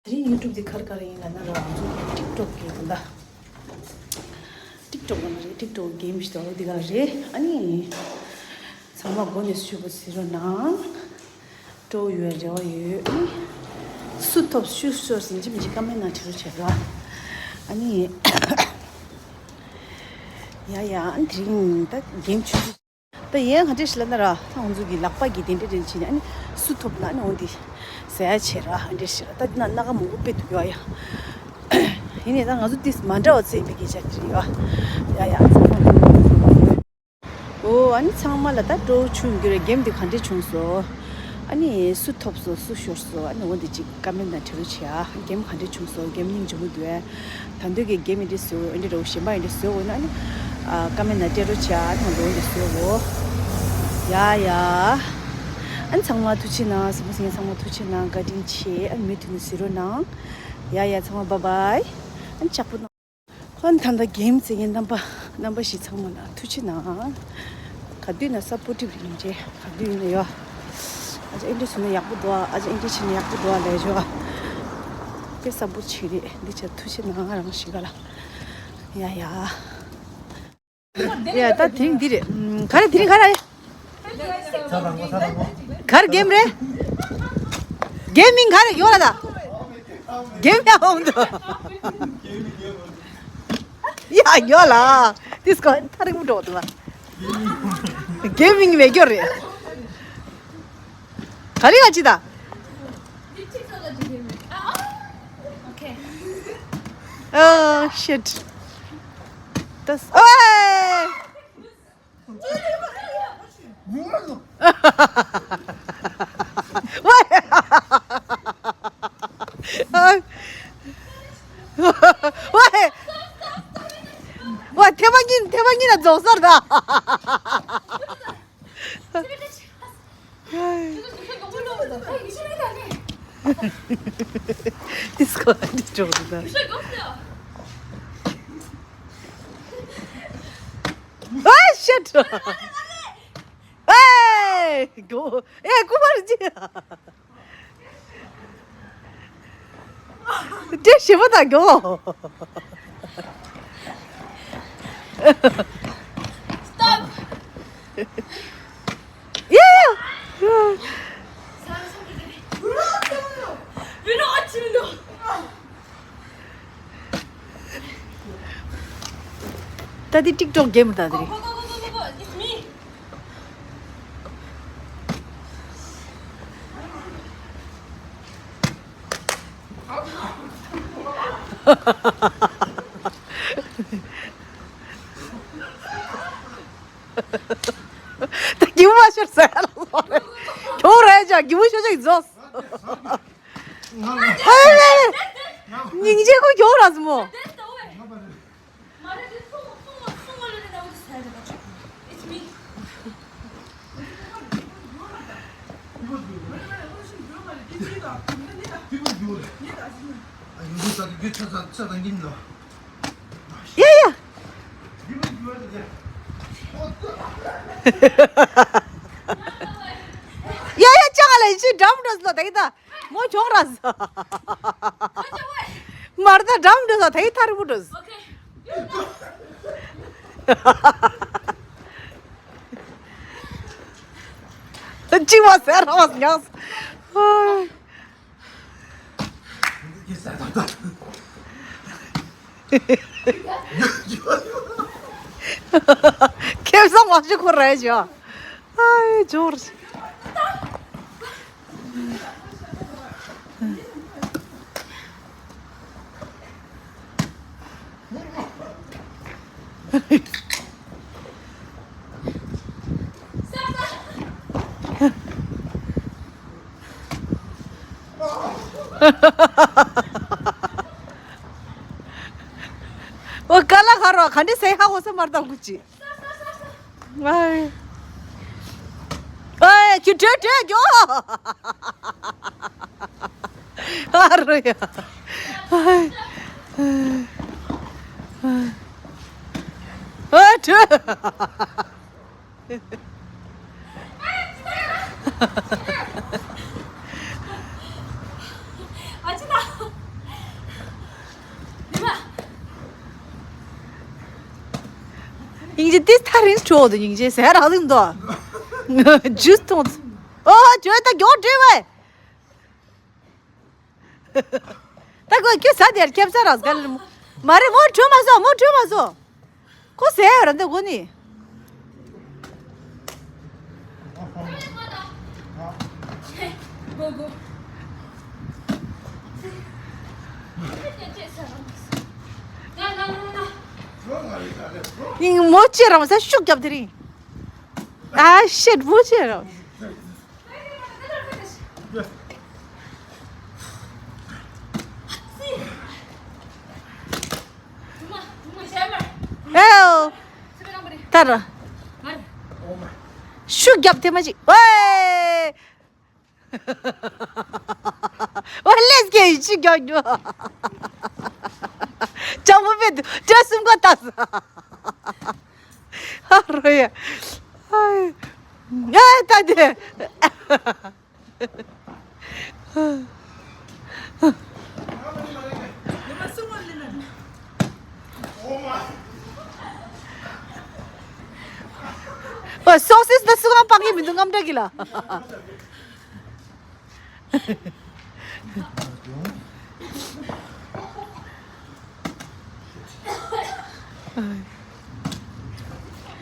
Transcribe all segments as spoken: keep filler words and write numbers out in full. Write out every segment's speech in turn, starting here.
རིང་ཡུ་ཊུབ་དེ་ག་རེ་ག་རེ་ཡིན་ལབ་ན་ར། ང་ཚོ་ཊིག་ཊོག་གི་དོན་དག་ཊིག་ཊོག་ལ་མ་རེད། ཊིག་ཊོག་གི་གེམ་ཞིག་འདུག་འདི་ག་རེད། ཨ་ནི་ཚང་མ་མགོ་ནས་ཤུ་པོ་ཟེར་རོགས་གནང་། སྤྲོ་བོ་ཡོད་རེ་བ་ཡོད། ཨ་ནི་སུ་ཐོབ་ཤུ་ཤོར་ཟིན་ཅི་མི་ཅི་ཀ་མེན་ན་བྲིས་རོགས་བྱེད་རོགས། ཨ་ནི་ཡ་ཡ། ཨ་ནི་དེ་རིང་ད་གེམ་ཆུང་ཆུང་། ད་ཡན་ག་འདྲས་ཤི་ལ་ན་ར། ད་ང་ཚོ་གི་ལག་པ་གི་དེ་འདྲས་དེ་འདྲས་བྱས་ནས། ཨ་ནི་སུ་ཐོབ་ན་ཨ་ནི་འོ་འདི་ཟ་ཡ་བྱེད་ར། ཨ་འདྲས་ཤི་ར། ད་འདི་ན་སྣ་ཁ་མང་པོ་དཔེ་འདུག་ཡོ་ཡ། ཡིན་ནའི་ད་ང་ཚོ་ཏིས་མ་འདྲ་བ་ཚེ་འབད་གི་ཆ་དེ་རེད་ཡོ། ཡ་ཡ། ཚང་མ་འོ། ཨ་ནི་ཚང་མ་ལ་ད་སྤྲོ་བོ་ཆུང་གི་རེད། གེམ་འདི་ག་འདྲས་བྱུང་སོ། ཨ་ནི་སུ་ཐོབ་སོ་སུ་ཤོར་སོ། ཨ་ནི་འོ་འདི་ཅིག་ཀ་མེན་ན་བྲིས་རོགས་བྱེད་ཨ། གེམ་ག་འདྲས་བྱུང་སོ། གེམ་སྙིང་རྗེ་མོ་འདུག་ཨ། ད་འདོད་ཀྱི་གེམ་འདི་བཟོ་འོ་འདི་རོ་གཞན་པ་འདི་བཟོ་འོ་ན་ནི། ཨ་ཀ་མེན་ན་སྤྲད་རོགས་བྱེད་ཨ། ད་འདོད་འདི་བཟོ་འོ། ཡ་ཡ། ཨ་ནི་ཚང་མ་ཐུགས་རྗེ་གནང་། སེམས་པ་སེང་ཚང་མ་ཐུགས་རྗེ་གནང་། བཀའ་དྲིན་ཆེ། ཨ་ནི་མུ་མཐུད་ནས་གཟིགས་རོགས་གནང་། ཡ་ཡ། ཚང་མ་བཱའི་བཱའི། ཨ་ནི་ཆག་པོ་གནང་། ཨ་ནི་ད་ལྟ་གེམ་རྩེ་མཁན་རྣམ་པ་རྣམ་པ་བཞི་ཚང་མ་ལ་ཐུགས་རྗེ་གནང་། ག་དུས་ན་སབ་པོ་ཊིབ་རེད་ཡིན་ཅེ། ག་དུས་ཡིན་ན་ཡོ། ཨ་ཅག་ཨེ་འདྲས་བྱས་ན་ཡག་པོ་འདུག་ཨ། ཨ་ཅག་ཨེ་འདྲས་བྱས་ན་ཡག་པོ་འདུག་ཨ་ལས་ཞོ། དེ་སབ་པོ་ཊི་བྱེད་རེད། འདི་ཆ་ཐུགས་རྗེ་གནང་རང་ཞིག་ག་ལ། ཡ་ཡ། ཡ་ད་དེ་རིང་འདི་རེད། ཨམ། ག་རེ་དེ་རིང་ག་རེ་རེད། ག་རེ་གེམ་རེད། གེམ་མིང་ག་རེ་ཡོད་ལ་ད། གེམ་ཡ་འོང་དུ། ཡ་ཡོད་ལ། དེ་སྐོར་ཐ་རིང་པོ་འགྲོ་འདུག་ལ། གེམ་མིང་མེད་རྒྱུ་རེད། ག་རེ་ག་ཅི་ད། ཨ་ཤིཊ། ད་ཨོའེ། ཝེ། ཝེ། ཐེ་མ་གིན་ཐེ་མ་གིན་ལ་རྫོགས་སར་ད། དེ་སྐོར་ལ་འདི་འགྲོ་གི་ད། ཨ་ཤིཊ། ཨེ་གོ་ཨེ་ཀུ་མར་ཇི། དེ་ཞེ་པོ་དང་གོ། སྟོབ། ཡ་ཡ། ད་དེ་ཊིག་ཊོག་གེམ་ད་དེ་རེད། ད་རྒྱུ་མ་ཤོར་ཟེར་ལ་ལོ་རེད། ཁྱོད་རེད་ཅག་རྒྱུ་མ་ཤོར་ཅག་རྫོགས། ཧེ། སྙིང་རྗེ་ཁོ་ཁྱོད་ར་ཟིན་མོ། ཡ་ཡ། ཡ་ཡ་ཅག་ལ་ཡིན་ཅི་འགྲམ་འགྲོ་ཟླ་ད་ཡི་ད། མོ་ཁྱོང་ར་ཟ། མར་ད་འགྲམ་འགྲོ་ཟ་ད་ཡི་ཐར་བུ་འགྲོ་ཟ། ཅི་བ་ཟེར་ར་བ་ཉག་ཟ། ཁེབས་སང་མ་ཞུ་ཁོ་རེ་ཞོ། ཨའི་ཇོར། ཨོ་ཀ་ལ་ཁ་རོ་ག་འདྲི་སེ་ཧ་གོ་སེ་མར་ད་གུ་ཅི། ཨའི། ཨའི་ཁྱི་དྲོད་དྲོད་རྒྱོ། ཨ་རོ་ཡ། ཨའི། ཨ་དྲོད། ཨ་ཅི་ད། སྙིང་རྗེ་ཏིས་ཐག་རིང་འཕྲོ་འོ་དུ་སྙིང་རྗེ་ཟེར་རག་ལིང་དོ། ཇུས་ཐོངས། ཨོ་ཇོ་ད་མགྱོགས་འདྲེ་བས། ད་ཁོས་ཁྱོད་ཟ་དེར་ཁྱབ་ས་རག་ག་ལ། མ་རེད་མོ་བྲོས་མ་སོང་མོ་བྲོས་མ་སོང་། ཁོ་ཟས་ཡོད་ར་འདི་གོ་ནི། ཡིན་མོ་ཅེ་རང་ས་ཤུགས་རྒྱབ་དེ་རིང་། ཨ་ཤེད་མོ་ཅེ་རང་། ཨེའོ། ད་ར། ཤུགས་རྒྱབ་དེ་མ་ཅིག་ཝེ། ཝེ་ལེས་ཀེ་ཤུགས་རྒྱབ་རྒྱུ། ཅང་མོ་བེད་དུ་གྲལ་གསུམ་ཀ་ལྟ་ས། ཨ་རོ་ཡ། ཨེ་ད་དེ། ཨོ་སོ་སིས་ད་སུ་གང་སྤང་གི་མི་འདུག་རྔམ་དྲག་གི་ལ།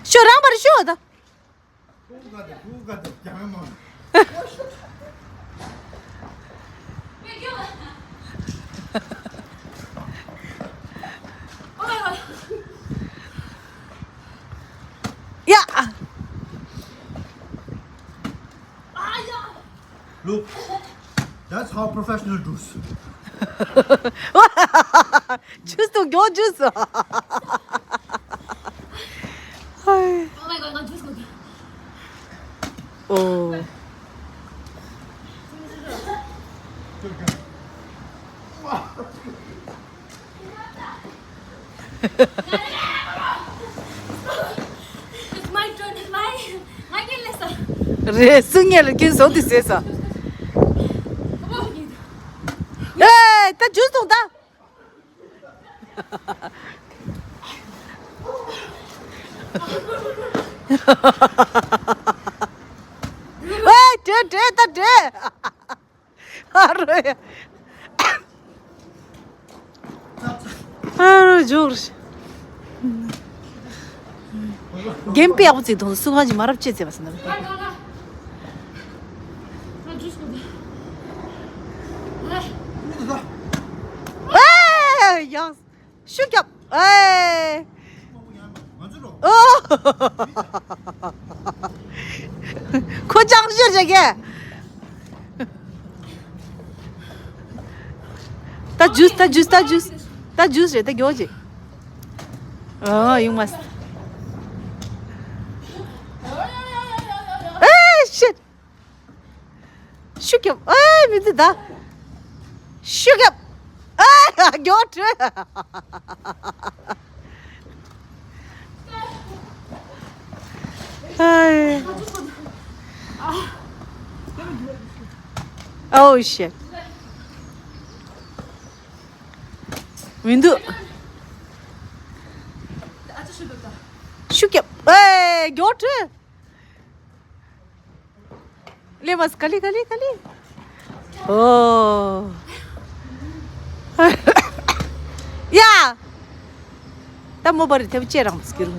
ཤོ་རང་བར་ཤོ་ད། ཡ། Look, that's how professional does. ཇུས་དང་མགྱོགས་ཇུས། Oh my god, ང་ཇུས་དགོས། Oh. It's my turn, it's my. ང་རྒྱལ་ལས་སོ། རེད་སུ་ངས་ལ་ཁྱོད་བཟོ་དུས་ཟེར་ས། ཨོ་ཡེ། ཨེ་ད་ཇུས་དང་ད། ཨེ་དྲོད་དྲོད་ད་དྲོད། ཨ་རོ་ཡ། ཨ་རོ་ཇོར། རྒན་པས་ཨ་བུ་ཚིག་ཐོང་སུ་ང་ཅི་མ་རབས་ཅེས་ཟེར་བ་སི་ན། ཨེ་ཡང་ཤུགས་རྒྱབ། ཨེ། ཨོ། ཁོ་ཅང་ཤེས་རེད་གས། ད་ཇུས་ད་ཇུས་ད་ཇུས། ད་ཇུས་རེད་ད་མགྱོགས་ཅིག་ཨོ་ཡོང་མ་སོང་། ཨེ་ཤིད། ཤུགས་རྒྱབ། ཨེ་མི་འདུག་ད། ཤུགས་རྒྱབ། ཨེ་མགྱོགས་བྲོས། ཨེ། Oh shit. མི་འདུག་ཤུགས་རྒྱབ། ཨེ་མགྱོགས་བྲོས། ལེ་མ་ག་ལི་ག་ལི་ག་ལི། ཨོ། ཡ། ད་མོ་བར་ཐེབས་ཅེ་རང་སྐྱུར།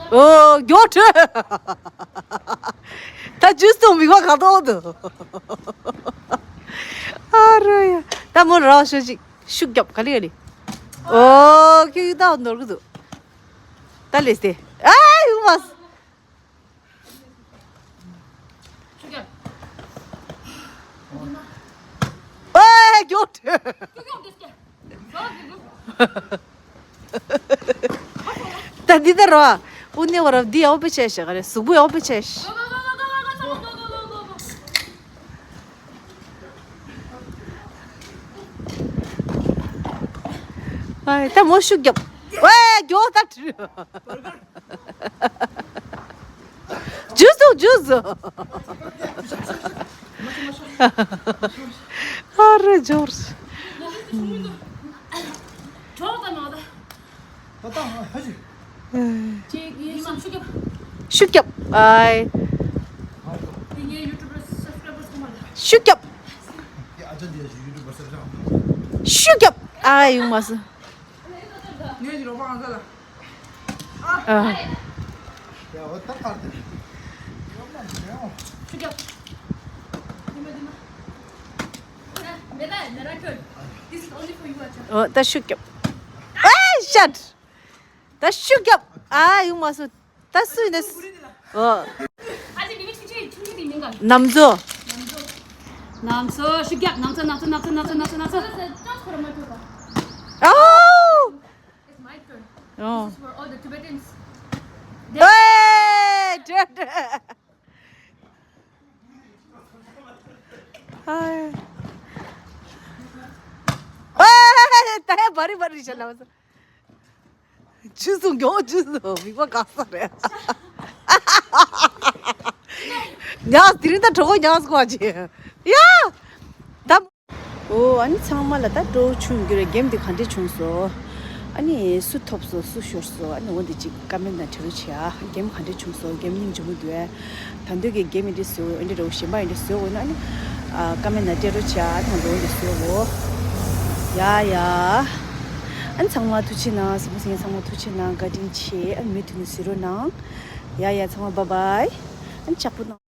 ཨོ་མགྱོགས་བྲོས། ད་ཇུས་དང་མི་བ་ག་ཏོག་འདུག་ཨ་རོ་ཡ། ད་མོ་ར་ཤོ་ཅིག་ཤུགས་རྒྱབ་ག་ལེ་ག་ལེ། ཨོ་ཁྱོད་ད་ནོར་གི་འདུག་ད་ལེས་ཏེ། ཨ་ཡུ་མ། ཨེ་མགྱོགས། ད་འདི་ལྟར་རོ། དབུ་ནས་བར་འདི་ཡག་པོ་བྱས་ཤག་རེད། གཟུགས་པོ་ཡག་པོ་བྱས་ཤག་ཨ་ད་མོ་ཤུགས་རྒྱབ། ཨེ་མགྱོགས་ད། ཇུས་དང་ཇུས། ཨ་རེ་ཇོར། ཤུགས་རྒྱབ། ཨའི། ཤུགས་རྒྱབ། ཤུགས་རྒྱབ། ཨའི། ཡོང་མ་སོང་། ཨ། ཨོ། ད་ཤུགས་རྒྱབ། ཨའི། ཤཊ། ད་ཤུགས་རྒྱབ། ཨ། ཡོང་མ་སོང་། ད་སུ་ཡིན་ན། ཨོ། ནམ་མཚོ། ནམ་མཚོ། ཤུགས་རྒྱབ། ནམ་མཚོ། ནམ་མཚོ། ནམ་མཚོ། ཨོ། It's my turn. This is for all the Tibetans. ཨེ། དྲན་དྲན། ཨ། ཨེ། ད་ཡ་བ་རི་བ་རི་བྱས་ལབ་སོང་། ཆུ་སོང་མགྱོགས་ཆུ་སོང་། མིག་པ་ག་ས་རེད། ཉག་དེ་རིང་ད་གྲོད་ཁོག་ཉག་སོང་བ་ཅི། ཡ། ད། ཨོ། ཨ་ནི་ཚང་མ་ལ་ད་སྤྲོ་བོ་བྱུང་རྒྱུ་རེད། གེམ་འདི་ག་འདྲས་བྱུང་སོང་། ཨ་ནི་སུ་ཐོབ་སོང་། སུ་ཤོར་སོང་། ཨ་ནི་འོ་འདི་ཅིག་ཀ་མེན་ན་བྲིས་རོགས་བྱེད་ཨ། གེམ་ག་འདྲས་བྱུང་སོང་། གེམ་སྙིང་རྗེ་མོ་འདུག་ཨེ། ད་འདོད་ཀྱི་གེམ་ཡིན་འདྲ་བཟོས་འོ་འདྲ་རོ། གཞན་པ་ཡིན་འདྲ་བཟོས་འོ་ན་ཨ་ནི། ཨ། ཀ་མེན་ན་སྤྲད་རོགས་བྱེད་ཨ། ང་ཚོ་འོ་འདྲ་བཟོས་འོ། ཡ་ཡ། ཨ་ནི་ཚང་མ་ཐུགས་རྗེ་གནང་། གཟིགས་མོ་གཟིགས་མཁན་ཚང་མ་ཐུགས་རྗེ་གནང་། བཀའ་དྲིན་ཆེ། ཨ་ནི་མུ་མཐུད་ནས་གཟིགས་རོགས་གནང་། ཡ་ཡ། ཚང་མ་བཱའི་བཱའི། ཨ་ནི་ལྕགས་པོ་གནང་།